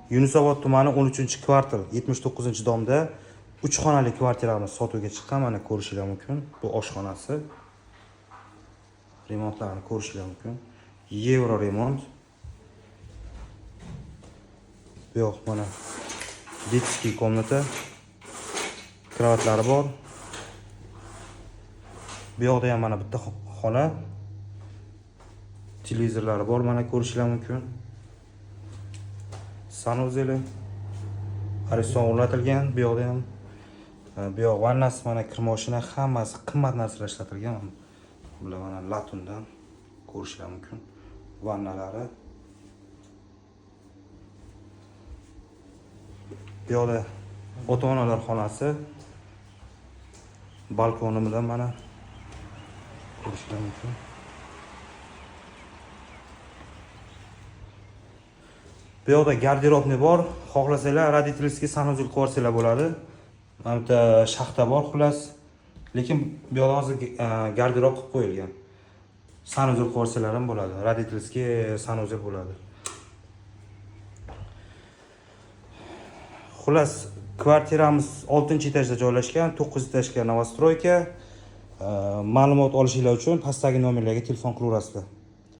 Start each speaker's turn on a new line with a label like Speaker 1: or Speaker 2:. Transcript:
Speaker 1: Yunusobod tumani 13-kvartal 79-domda 3 xonali kvartiramiz sotuvga chiqqan. Mana ko'rishinglar mumkin. Bu oshxonasi. Remontlarni ko'rishinglar mumkin. Yevro remont. Bu yoq mana детский комната. Kravatlari bor. Bu yoqda ham mana bitta xona. Televizorlari bor, mana ko'rishinglar mumkin. Sanuzeli. Ariston o'rnatilgan, bu yoqda ham. Bu yoq vannasi, mana kir moshina, hammasi qimmat narsalar ishlatilgan. Bular mana latundan ko'rishinglar mumkin. Vannalari. Bu yoqda ota-onalar xonasi. Balkoni bilan mana ko'rishinglar mumkin. Bu yoqda garderobni bor. Xohlasanglar родительский sanuzel qilib yuborsanglar bo'ladi. Mana bu yerda shaxta bor xullas. Lekin bu yoqda hozir garderob qilib qo'yilgan. Sanuzel qilib yuborsanglar ham bo'ladi. Родительский sanuzel bo'ladi. Xullas, kvartiramiz 6-etajda joylashgan, 9 etajga новостройка. Ma'lumot olishinglar uchun pastdagi nomerlarga telefon qilaverasizlar.